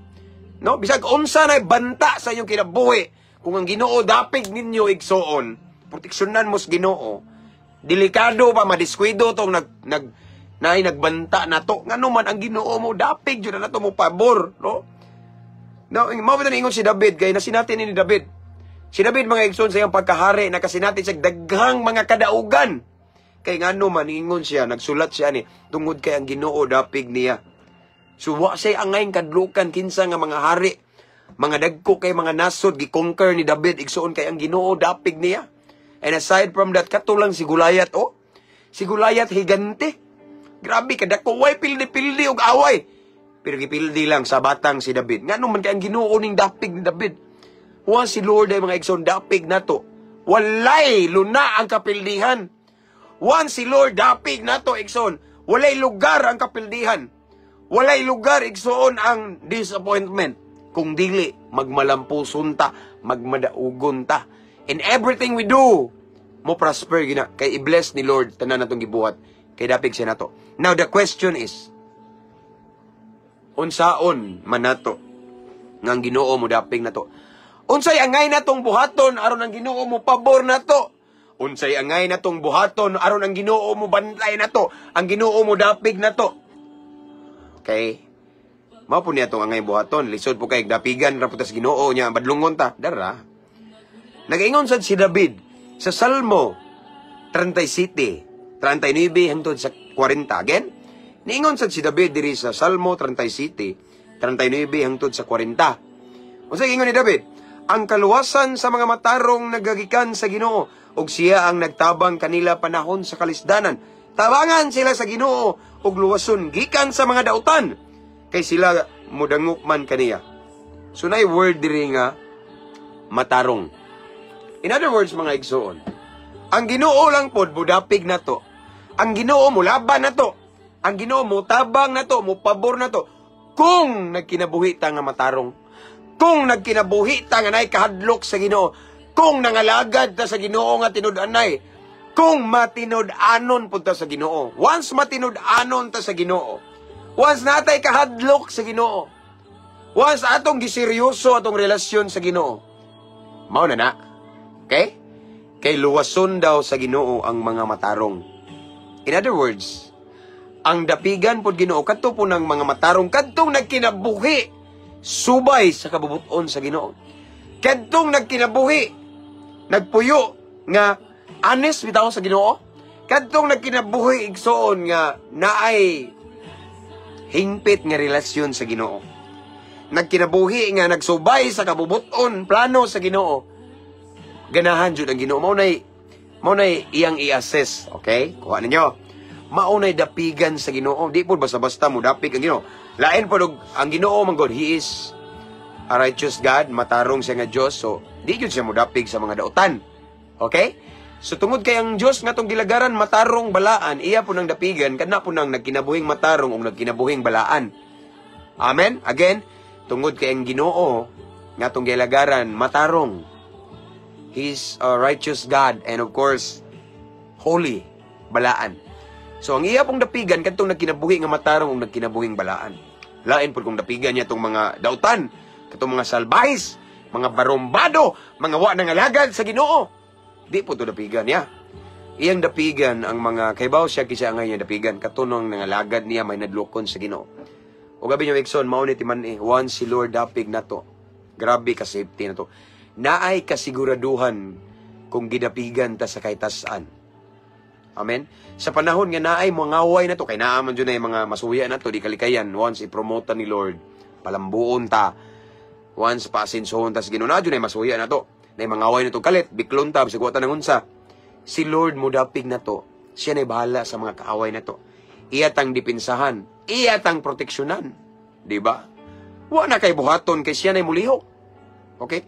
No, bisag unsa na banta sa inyong kinabuhi, kung ang Ginoo dapig ninyo, igsoon, proteksyonan mo sa Ginoo. Delikado pa madiskuido tong nag nag naay nagbanta nato. Ngano man ang Ginoo mo dapig jud na nato, mo pabor, no? No, mao ba ingon si David kay nasinati ni David. Si David, mga igsoon, sa iyang pagkahari nakasinati siya daghang mga kadaugan. Kay ngano man ingon siya, nagsulat siya ni tungod kay ang Ginoo dapig niya. So wa siya angay kadlukan kinsa nga mga hari, mga dagko kay mga nasod gi-conquer ni David, igsoon, kay ang Ginoo dapig niya. And aside from that, katulang si Goliath, oh. Si Goliath higante. Grabe kadako, way pildi-pildi og away. Pero gipildi lang sa batang si David. Ngano man kay ang Ginoo ning dapig ni David. Wa si Lord ay, mga igsoon, dapig nato, walay luna ang kapildihan. Wan si Lord dapig nato, igsoon, walay lugar ang kapildihan. Walay lugar, igsoon, ang disappointment. Kung dili, magmalampuson ta, magmadaugon ta. In everything we do, mo prosper gina kay i-bless ni Lord tanan natong gibuhat kay dapig siya nato. Now the question is, unsaon man nato nga ang Ginoo mo dapig nato? Unsay angay natong buhaton aron ang Ginoo mo pabor nato? Unsay angay natong buhaton aron ang Ginoo mo bantay nato? Ang Ginoo mo dapig nato? Okay? Mao po niya itong angay buhaton. Lisod po kay dapigan ra po tas Ginoo niya badlungon ta. Dara. Nagaingon sad si David sa Salmo 37, 39 hangtod sa 40. Again, niingon sad si David diri sa Salmo 37, 39 hangtod sa 40. Unsa ingon ni David? Ang kaluwasan sa mga matarong nagagikan sa Ginoo ug siya ang nagtabang kanila panahon sa kalisdanan. Tabangan sila sa Ginoo ug luwason gikan sa mga dautan kay sila mudangop man kaniya. So naay word diri nga matarong. In other words, mga igsoon, ang Ginoo lang pod budapig nato. Ang Ginoo mulaban nato. Ang Ginoo mo tabang nato, mo pabor nato kung nagkinabuhi ta nga matarong. Kung nagkinabuhi ta nga naay kahadlok sa Ginoo, kung nangalagad ta sa Ginoo nga tinud-anay, kung matinud-anon pud ta sa Ginoo. Once matinud-anon ta sa Ginoo, once natay kahadlok sa Ginoo, once atong giseryoso atong relasyon sa Ginoo, mao na na. Okay? Kay luwason daw sa Ginoo ang mga matarong. In other words, ang dapigan pod Ginoo kadto po ng mga matarong, kadtong nagkinabuhi subay sa kabubuton sa Ginoo. Kadtong nagkinabuhi nagpuyo nga honest bitaw sa Ginoo. Kadtong nagkinabuhi, igsoon, nga naay hingpit nga relasyon sa Ginoo. Nagkinabuhi nga nagsubay sa kabubuton, plano sa Ginoo. Ganahan jud ang Ginoo. Mao nay iyang i-assess, okay? Kuha ninyo. Mao nay dapigan sa Ginoo. Di po basta-basta mo dapig ang Ginoo. Lain po og ang Ginoo man God, He is a righteous God, matarong siya nga Dios. So, di gyud siya modapig sa mga dautan. Okay? So tungod kay ang Dios nga atong gilagaran matarong, balaan, iya po nang dapigan kana po nang nagkinabuhing matarong ug nagkinabuhing balaan. Amen. Again, tungod kay ang Ginoo nga atong gilagaran matarong. He's a righteous God and, of course, holy, balaan. So ang iya pong dapigan kadtong nagkinabuhi nga matarong ug nagkinabuhing balaan. Lain pud kung dapigan niya tong mga dautan, katong mga salbahis, mga barumbado, mga wa nangalagad sa Ginoo. Di po to dapigan niya. Iyang dapigan ang mga kaybaw siya kinsa angay niya dapigan, katunong nangalagad niya, may nadlokon sa Ginoo. O gabi niyo, igsoon, mao ni timan eh, once si Lord dapig nato. Grabe ka safety na to. Naay kasiguraduhan kung gidapigan ta sa kaytas-an. Amen. Sa panahon nga naay mga away na to, kay naa man jud na mga masuya na to, di kalikayan, once i-promote ni Lord, palambuon ta, once paasinsohon ta sa Ginoo, na jud na masuya na to. Na mga away na to kalit, biklon ta, bisag wa ta nangunsa. Si Lord mo dapig na to, siya na bahala sa mga kaaway na to. Iya tang dipinsahan, iya tang proteksyonan. Di ba? Wa na kay buhaton kay siya na mulihok. Okay?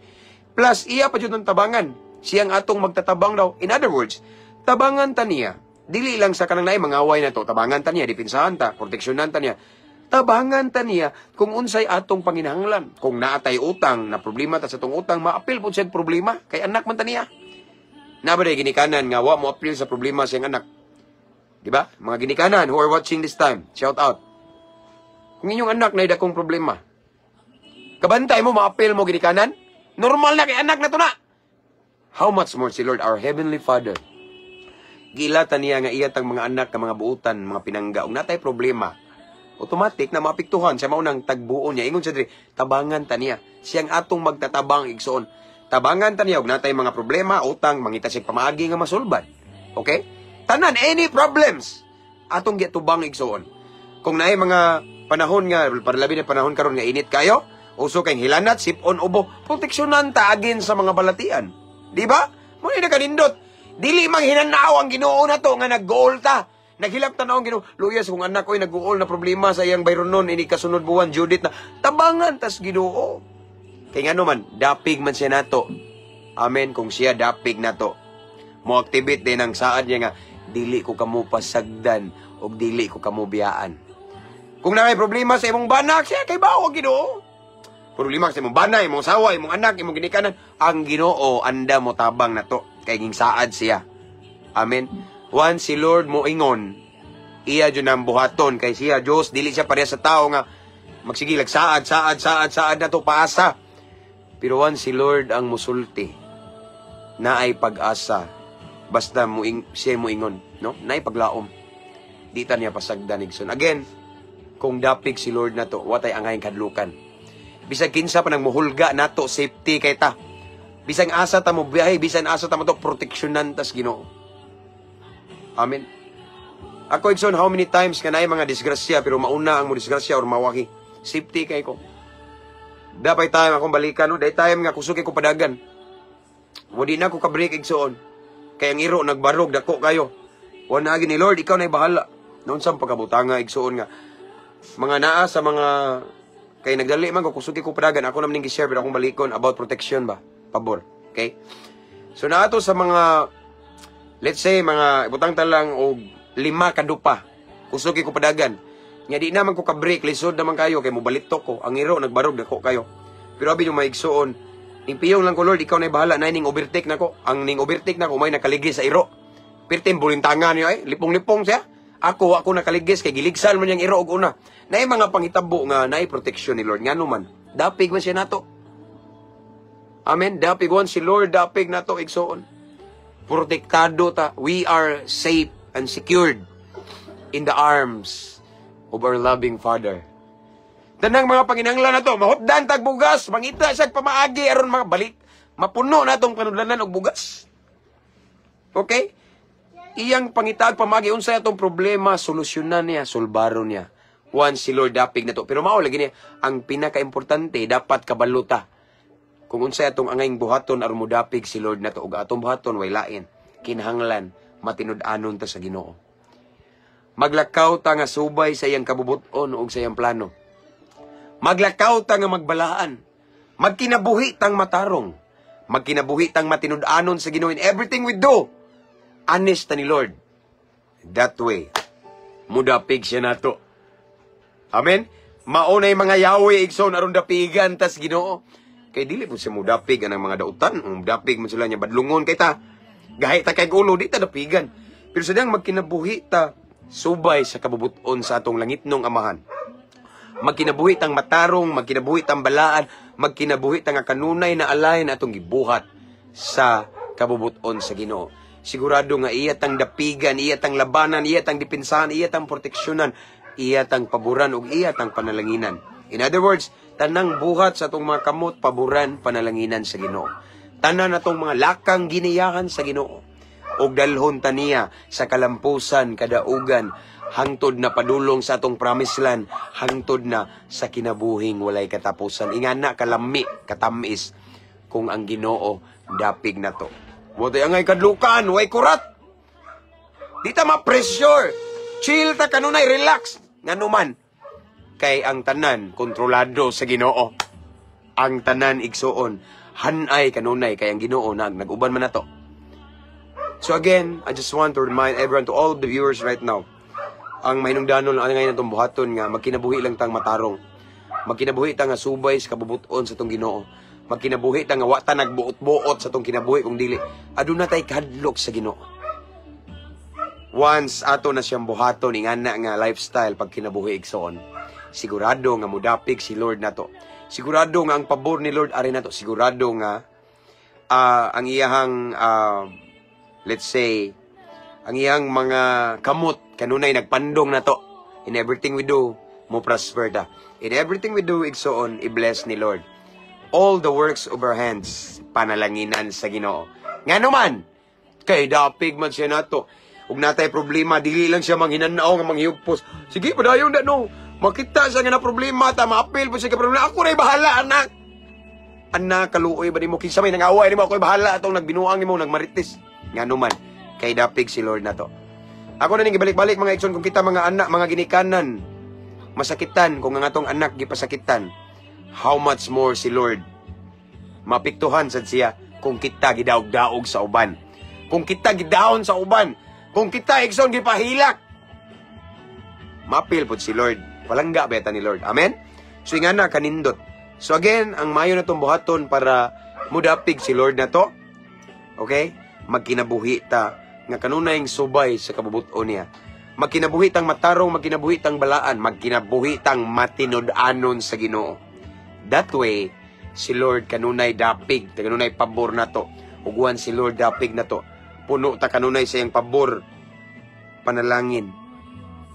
Plus, iya pa jud ang tabangan. Siyang atong magtatabang daw. In other words, tabangan ta niya. Dili lang sa kanang naay mangaway na to, tabangan ta niya, dipinsahan ta, proteksyonan ta niya. Tabangan ta niya kung unsay atong panginahanglan. Kung naatay utang, na problema ta sa atong utang, maapil po siya problema kay anak man ta niya. Naa ba ginikanan nga wa mo apil sa problema sa iyang anak? Di ba? Mga ginikanan who are watching this time, shout out. Kung inyong anak na dakong problema, kabantay mo, maapil mo ginikanan? Normal na kay anak na to na. How much more si Lord, our Heavenly Father? Gilatan niya nga iya tang mga anak nga mga buutan, mga pinangga. Ug natay problema, automatic na maapektuhan siya, maunang tagbuon niya. Ingon siya diri, tabangan ta niya. Siyang atong magtatabang, igsoon. Tabangan ta niya og natay mga problema, utang, mangita siya pamaagi nga masulbad. Okay? Tanan, any problems, atong gitubang, igsoon. Kung naay mga panahon nga, para labi na panahon karon nga init kayo, uso kay hilanat, sipon, ubo, proteksyonan ta agin sa mga balatian. Di ba? Mo ni nakanindot. Dili mang hinanaw ang Ginoo na to nga nag-goal ta. Naghilak ta na ang Ginoo. Luya sa kong anak ko'y nag-goal na problema sa iyang bayronon ini kasunod buwan Judith na tabangan tas Ginoo. Kay ngano man, dapig man siya nato. Amen, kung siya dapig nato, mo activate din ang saad niya nga dili ko kamo pasagdan og dili ko kamo biyaan. Kung na may problema sa imong banak, siya kay bawo ang Ginoo. Problema sa imong bana, imong asawa, imong anak, imong ginikanan, ang Ginoo anda mo tabang nato kay ging saad siya. Amen. Once si Lord mo ingon, iya jud ang buhaton kay siya Dios, dili siya pareha sa tao nga magsige saad, saad, saad, saad na to paasa. Pero once si Lord ang musulti, naay pag-asa, basta mo siya mo ingon, no? Naay paglaom. Di ta niya pasagdan, igsoon. Again, kung dapig si Lord nato, watay angayng kadlukan. Bisag kinsa pa nang muhulga nato, safety kay ta. Bisan asa ta mo biyahe, bisan asa ta mo to, proteksyonan tas Ginoo. Amen. Ako, igsoon, how many times nga naay mga disgrasya pero mauna ang mo disgrasya or mawahi. Safety kay ko. Dapat time akong balikan, no? Dahil time nga kusog ko padagan. Wadi na ko ka-break, igsoon. Kay ang iro nagbarog dako kayo. Wa na ni Lord, ikaw na bahala. Noon sa pagkabutanga, igsoon, nga mga naa sa mga kay nagdali man ko, kusog ko padagan. Ako naman ning gi-share pero akong balikon about protection ba. Pabor. Okay? So naato sa mga, let's say, mga ibutang ta lang og lima ka dupa. Kusog ko padagan. Nya di naman ko ka-break, lisod naman kayo kay mobalitok ko. Ang iro nagbarog dako kayo. Pero abi yung maigsuon, ning piyong lang ko, "Lord, ikaw na bahala," na ning overtake nako. Ang ning overtake nako may nakaligis sa iro. Pirting bulintangan niyo ay, lipong-lipong siya. Ako, ako nakaligis kay giligsan man niyang iro og una. Naay mga panghitabo nga naay protection ni Lord. Ngano man, dapig man siya nato. Amen. Dapig one si Lord, dapig nato, igsoon. Protektado ta. We are safe and secured in the arms of our loving Father. Tanang mga panginahanglan nato, mahutdan tag bugas, mangita siya pamaagi aron mga balik, mapuno na atong panudlanan og bugas. Okay? Iyang pangitaag pamaagi unsay atong problema, solusyonan niya, sulbaro niya. Once si Lord dapig na to. Pero mao lagi niya, ang pinakaimportante dapat kabalo ta kung unsay atong angayng buhaton aron modapig si Lord nato, ug atong buhaton way lain. Kinahanglan matinud-anon ta sa Ginoo. Maglakaw ta nga subay sa iyang kabubuton ug sa iyang plano. Maglakaw ta nga magbalaan. Magkinabuhi tang matarong. Magkinabuhi tang matinud-anon sa Ginoo in everything we do. Honest ta ni Lord. That way, mudapig siya nato. Amen? Maunay mga Yahweh, igsoon, aron dapigan tas Ginoo. Kay dili po siya mudapig ang mga dautan. Mudapig man sila niya badlungon kay ta. Gahi ta kay ulo, di ta dapigan. Pero sa diyang magkinabuhi ta subay sa kabubuton sa atong langitnong Amahan. Magkinabuhi tang matarong, magkinabuhi tang balaan, magkinabuhi tang nga kanunay na align atong gibuhat sa kabubuton sa Ginoo. Sigurado nga iya tang dapigan, iya tang labanan, iya tang depensahan, iya tang proteksyonan, iya tang paboran ug iya tang panalanginan. In other words, tanang buhat sa atong mga kamot, paboran, panalanginan sa Ginoo. Tanan atong mga lakang giniyahan sa Ginoo ug dalhon ta niya sa kalampusan, kadaugan, hangtod na padulong sa atong promised land, hangtod na sa kinabuhing walay katapusan. Ingana kalami, katamis kung ang Ginoo dapig nato. Wa angay kadlukan, way kurat. Di ta ma-pressure. Chill ta kanunay, relax. Nganuman, kay ang tanan kontrolado sa Ginoo. Ang tanan, igsuon, hanay kanunay kay ang Ginoo nag nag-uban man nato. So again, I just want to remind everyone, to all of the viewers right now, ang mahinungdanon lang ngayon atong buhaton nga magkinabuhi lang tang matarong. Magkinabuhi ta nga subay sa kabubuton sa tong Ginoo. Magkinabuhi ta nga wa ta nagbuot-buot sa tong kinabuhi kung dili aduna tay kahadlok sa Ginoo. Once ato na siyang buhaton ingana nga lifestyle pag kinabuhi, igsoon, sigurado nga mudapig si Lord nato. Sigurado nga ang pabor ni Lord ari nato. Sigurado nga ang iyahang let's say ang iyang mga kamot kanunay nagpandong nato. In everything we do, mo prosper ta. In everything we do, igsoon, i-bless ni Lord. All the works of our hands, panalanginan sa Ginoo. Ngano man, kay dapig man siya nato. Ug natay problema, dili lang siya manghinanaw nga manghihugpos. Sige, padayon da no. Makita siya nga na problema ta, maapil po siya ka problema. "Ako ray bahala, anak. Anak, kaluoy ba nimo? Kinsa may nangaway nimo, ako'y bahala atong nagbinuang nimo, nagmarites." Ngano man, kay dapig si Lord nato. Ako na ning gibalik-balik, mga igsoon, kung kita mga anak, mga ginikanan, masakitan kung ang atong anak gipasakitan, how much more si Lord? Mapiktuhan sad siya kung kita gidaog-daog sa uban. Kung kita gidaon sa uban, kung kita, igsoon, gipahilak. Mapil pod si Lord. Palangga beta ni Lord. Amen? So ingana kanindot. So again, ang mayo na tong buhaton para mudapig si Lord na to, okay? Magkinabuhi ta nga kanunayng subay sa kabubuton niya. Magkinabuhi tang matarong, magkinabuhi tang balaan, magkinabuhi tang matinud-anon sa Ginoo. That way, si Lord kanunay dapig, kanunay pabor nato. Ug once si Lord dapig nato, puno ta kanunay sa iyang pabor, panalangin,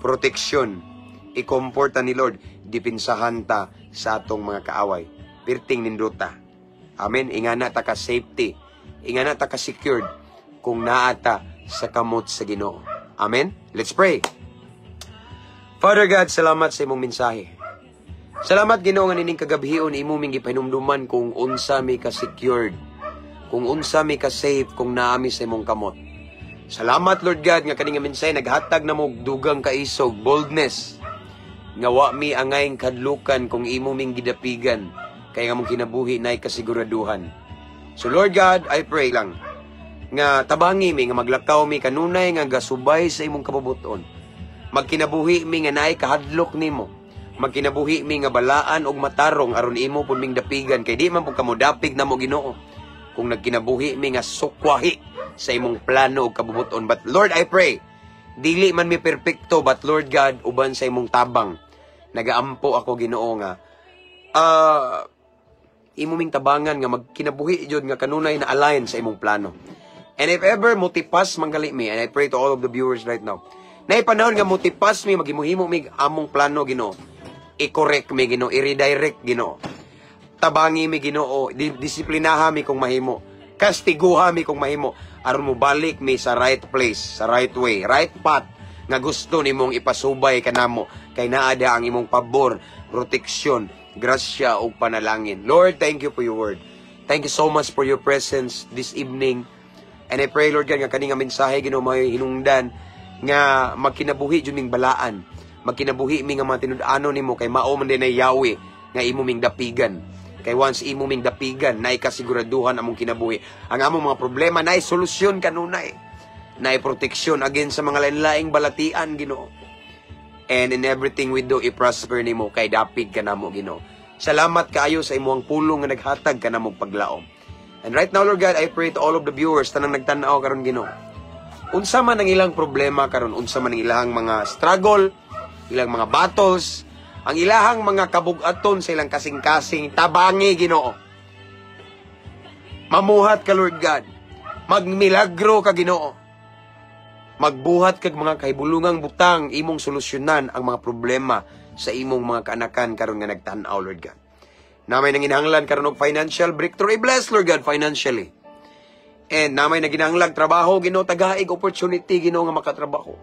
proteksyon, i-comfort ta ni Lord, dipinsahan ta sa atong mga kaaway. Pirting nindota. Amen. Ingana ta ka safety. Ingana ta ka secured kung naa ta sa kamot sa Ginoo. Amen. Let's pray. Father God, salamat sa imong mensahe. Salamat, Ginoo, nga nining kagabhion imo ming gipahinumduman kung unsa mi ka secured, kung unsa mi ka safe kung naa mi sa imong kamot. Salamat, Lord God, nga kani nga mensahe naghatag namo og dugang kaisog, boldness nga wa mi angayng kadlukan kung imo ming gidapigan kay nga among kinabuhi nay kasiguraduhan. So Lord God, I pray lang nga tabangi mi nga maglakaw mi kanunay nga gasubay sa imong kabubuton. Magkinabuhi mi nga naay kahadlok nimo. Magkinabuhi mi nga balaan og matarong aron imo pud ming dapigan kay di man pud kamo dapig namo, Ginoo, kung nagkinabuhi mi nga sukwahi sa imong plano ug kabubuton. But Lord, I pray, dili man mi perpekto, but Lord God, uban sa imong tabang, nagaampo ako, Ginoo, nga imo ming tabangan nga magkinabuhi jud nga kanunay na align sa imong plano. And if ever mutipas manggali mi, and I pray to all of the viewers right now, na panahon nga mutipas mi, maghimuhimo mi among plano, Ginoo, i-correct mi, Ginoo, i-redirect, Ginoo. Tabangi mi, Ginoo, disiplinaha mi kung mahimo. Kastiguha mi kung mahimo aron mo balik mi sa right place, sa right way, right path nga gusto nimong ipasubay kanamo kay naa da ang imong pabor, proteksyon, grasya ug panalangin. Lord, thank you for your word. Thank you so much for your presence this evening. And I pray, Lord God, nga kani nga mensahe, Ginoo, may hinungdan Nga magkinabuhi jud ming balaan. Magkinabuhi mi nga mga tinud-anon nimo kay mao man din ay Yahweh nga imo ming dapigan. Kay once imo ming dapigan, naay kasiguraduhan among kinabuhi. Ang among mga problema naay solusyon kanunay. Naay proteksyon against sa mga lain-laing balatian, Ginoo. And in everything we do, i-prosper nimo kay dapig ka namo, Ginoo. Salamat kaayo sa imong pulong nga naghatag ka namo paglaom. And right now, Lord God, I pray to all of the viewers, tanang nagtan-aw karon, Ginoo. Unsa man ang ilang problema karon, unsa man ang ilang mga struggle, ilang mga battles, ang ilahang mga kabugaton sa ilang kasing-kasing, tabangi, Ginoo. Mamuhat ka, Lord God. Magmilagro ka, Ginoo. Magbuhat kag mga kahibulungang butang, imong solusyonan ang mga problema sa imong mga kaanakan karon nga nagtan-aw, Lord God. Naa may nanginahanglan karon og financial breakthrough, i-bless, Lord God, financially. And naa may naginahanglag trabaho, Ginoo, tagaig opportunity, Ginoo, nga makatrabaho.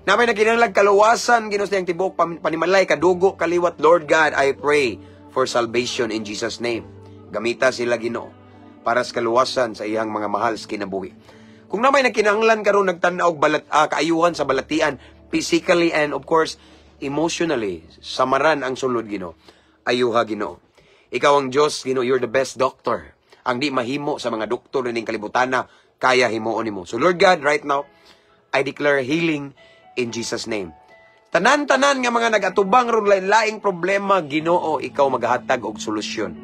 Naa may naginahanglag kaluwasan, Ginoo, sa iyang tibuok panimalay, kadugo, kaliwat, Lord God, I pray for salvation in Jesus' name. Gamita sila, Ginoo, para sa kaluwasan sa iyang mga mahal sa kinabuhi. Kung naa may nagkinahanglan karon nagtan-aw og balat kaayuhan sa balatian, physically and of course emotionally, samaran ang sulod, Ginoo. Ayuha, Ginoo. Ikaw ang Dios, Ginoo, you're the best doctor. Ang di mahimo sa mga doktor ning kalibutana, kaya himuon nimo. So Lord God, right now, I declare healing in Jesus' name. Tanan-tanan nga mga nag-atubang ron lain-laing problema, Ginoo, ikaw maghatag og solusyon.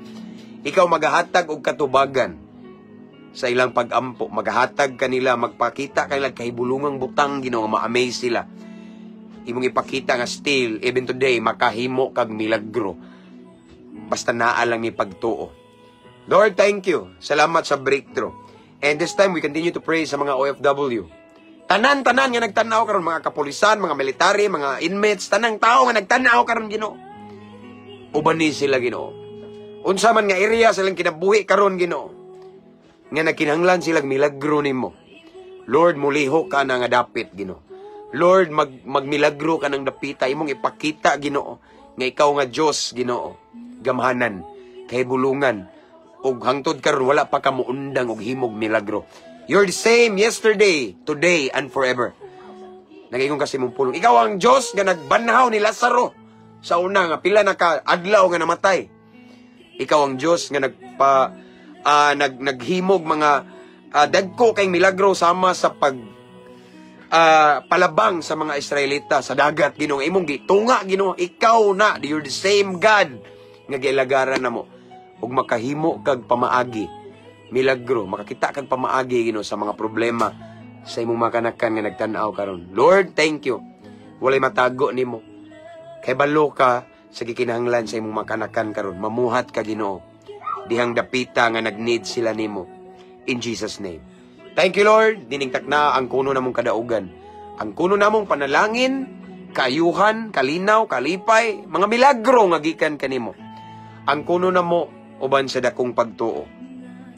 Ikaw magahatag og katubagan sa ilang pag-ampo, maghatag kanila, magpakita kanila kahibulungang butang, Ginoo, nga ma-amaze sila. Imong ipakita nga still even today makahimo kag milagro. Basta naa lang ni pagtuo. Lord, thank you. Salamat sa breakthrough. And this time we continue to pray sa mga OFW. Tanan-tanan nga nagtanaw karon, mga kapulisan, mga military, mga inmates, tanang tao nga nagtanaw karon, Ginoo. Ubani sila, Ginoo. Unsa man nga area silang kinabuhi karon, Ginoo, nga nagkinahanglan silang milagro nimo. Lord, mulihok ka na nga dapit, Ginoo. Lord, magmilagro ka ng dapita, imong ipakita, Ginoo, nga ikaw nga Dios, Ginoo, gamhanan, kahibulungan, ug hangtod karon wala pa ka muundang og himog milagro. You're the same yesterday, today, and forever. Nagaingon kasi mong pulong. Ikaw ang Diyos nga nagbanhaw ni Lazaro sa una nga pila na ka adlaw nga namatay. Ikaw ang Diyos nga nagpa ah, naghimog mga dagko kay milagro sama sa pag palabang sa mga Israelita sa dagat, Ginoo, imong gitunga, Ginoo. Ikaw na, you're the same God nga gialagaran namo ug makahimo kag pamaagi milagro, makakita kag pamaagi, Ginoo, sa mga problema sa imong mga kanakan nga nagtan-aw karon. Lord, thank you. Walay matago nimo kay balo ka sa gikinahanglan sa imong mga kanakan karon. Mamuhat ka, Ginoo, dihang dapita nga nag-need sila nimo in Jesus' name. Thank you, Lord. Diningtak na ang kuno namong kadaugan. Ang kuno namong panalangin, kaayuhan, kalinaw, kalipay, mga milagro nga gikan kanimo. Ang kuno namo uban sa dakong pagtuo.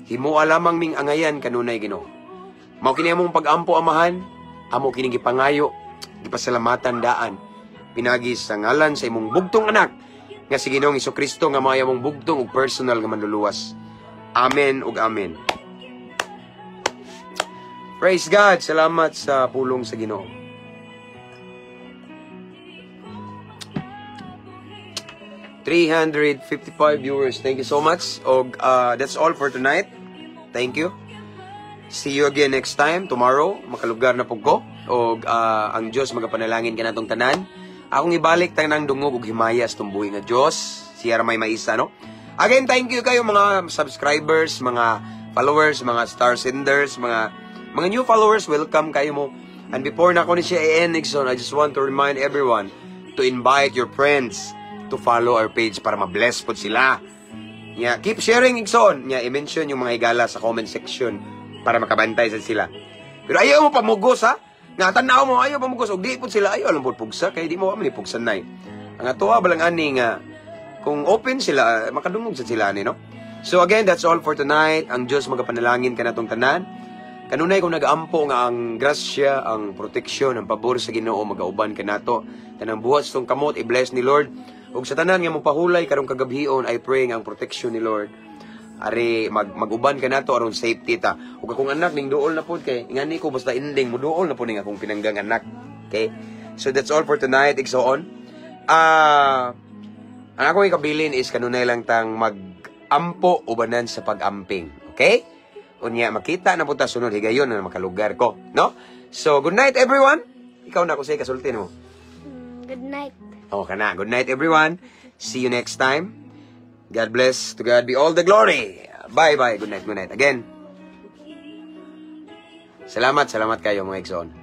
Himoa lamang ming angayan kanunay, Ginoo. Mao kini among pag-ampo, Amahan, amo kini gipangayo, gipasalamatan daan. Pinagi sa ngalan sa imong bugtong anak nga si Ginoong Kristo nga mao among bugtong ug personal nga manluluwas. Amen ug amen. Praise God. Salamat sa pulong sa Ginoo. 355 viewers. Thank you so much. Og that's all for tonight. Thank you. See you again next time tomorrow. Makalugar na pug ko. Og ang Dios magapanalangin kanatong tanan. Akong ibalik tanang dungog ug himaya sa tumbuhi nga Dios. Siya ra may maisa, no? Again, thank you kayo mga subscribers, mga followers, mga star senders, mga new followers, welcome kayo mo. And before na ako ni siya i-end, Nixon, I just want to remind everyone to invite your friends to follow our page para ma-bless po sila. Yeah, keep sharing, Nixon. Yeah, i-mention yung mga higala sa comment section para makabantay sa sila. Pero ayaw mo pamugos, ha? Nga tanaw mo ayaw pamugos og di pud sila ayaw lang pud pugsa kay di mo man pugsan nay. Ang atoa balang ani nga kung open sila makadungog sa sila ani, no? So again, that's all for tonight. Ang Dios magapanalangin kanatong tanan. Kanunay kung nagaampo nga ang grasya, ang proteksyon, ang pabor sa Ginoo magauban kanato. Tanang buhat sa tong kamot i-bless ni Lord. Ug sa tanan nga mopahulay karong kagabhion, I pray nga ang protection ni Lord ari maguban kanato aron safety ta. Ug akong anak ning duol na pud kay ingani ko basta ending mo duol na pud ning akong pinanggang anak. Okay? So that's all for tonight, igsoon. Ah, ang akong ikabilin is kanunay lang tang mag-ampo ubanan sa pag-amping. Okay? Unya, makita na punta sunod higayon na makalugar ko. No? So, good night, everyone. Ikaw na ako sa kasulti mo. Good night. Okay na. Good night, everyone. See you next time. God bless. To God be all the glory. Bye-bye. Good night. Good night. Again. Salamat. Salamat kayo, mga igsoon.